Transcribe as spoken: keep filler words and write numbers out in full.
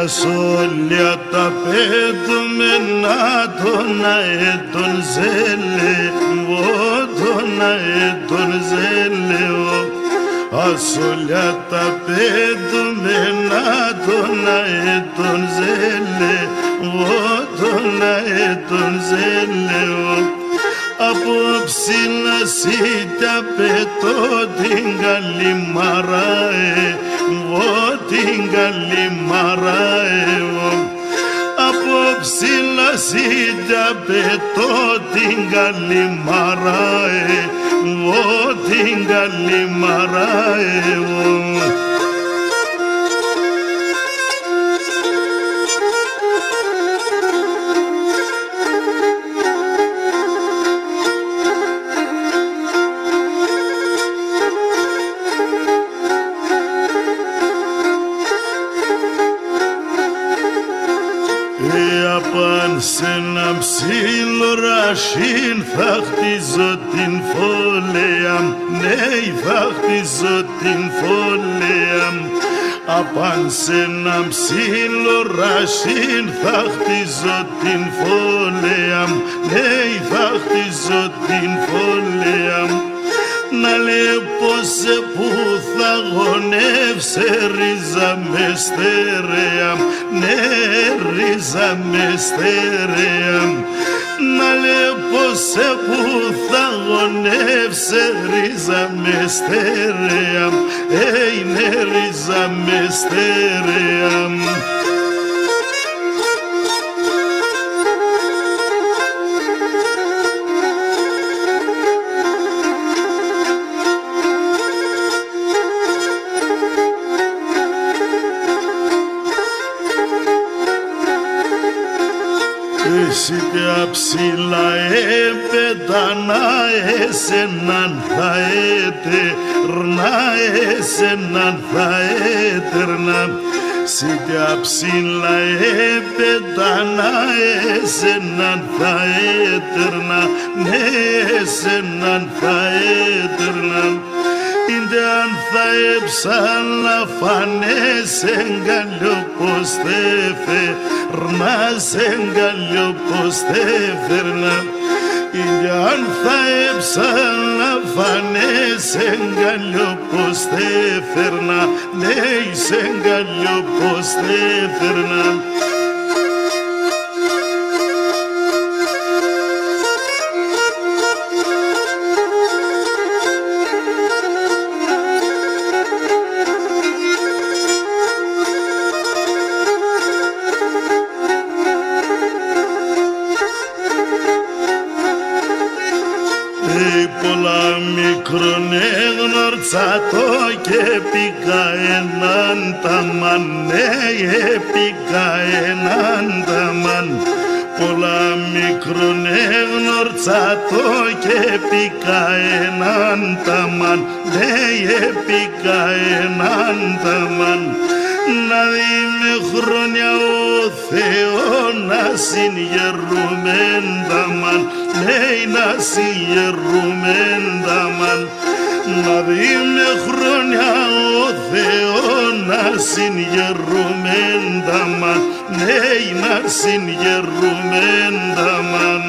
Ας όλια τα πέτουμε, να τον αετόν ζέλε, ο, τον αετόν ζέλε, ο. Ας όλια τα πέτουμε, να τον αετόν ζέλε, ο, τον αετόν ζέλε, ο. Απόψε να σ' ιτ' απαιτώ την καλή μ' αρά, ε, εγώ την καλή μ' αρά, ε, εγώ. Απόψε να σ' ιτ' απαιτώ την καλή μ' αρά, ε, εγώ την καλή μ' αρά, ε, εγώ. Ε, απάν' σ' έναν ψιλοράσιν θα χτίζω την φωλέαν μ', ναι, θα χτίζω την φωλέαν μ'. Απάν' σ' έναν ψιλοράσιν θα χτίζω την φωλέαν μ', ναι, θα χτίζω την φωλέαν μ'. Να λέπω σε πού θα γονεύς' ρίζα με στέρεα μ', ναι, ρίζα με στέρεα μ'. Να λέπω σε πού θα γονεύς' ρίζα με στέρεα μ', έι, ναι, ρίζα με στέρεα μ'. Εσύ τα ψηλά έπετα να εσέναν θα έτερνα, εσέναν θα έτερνα. Εσύ τα ψηλά έπετα να εσέναν θα έτερνα, ναι, εσέναν θα έτερνα. Ίντ' αν θα έψαλα φανέσαι, εγκαλιοπόστ' εφέρνας, εγκαλιοπόστ' εφέρνα. Ίντ' αν θα έψαλα φανέσαι, εγκαλιοπόστ' εφέρνα, ναι, εγκαλιοπόστ' εφέρνα. Έι, πολλά μικρόν εγνώρισα ατό κι εποίκα έναν ταμάν, έι, εποίκα έναν ταμάν. Πολλά μικρόν εγνώρισα ατό κι εποίκα έναν ταμάν, έι, εποίκα έναν ταμάν. Να δί' με χρόνια ο Θεόν να συγερούμεν ταμάν, έι, να συγερούμεν ταμάν. Να δί' με χρόνια ο Θεόν να συγερούμεν ταμάν, έι, να συγερούμεν ταμάν.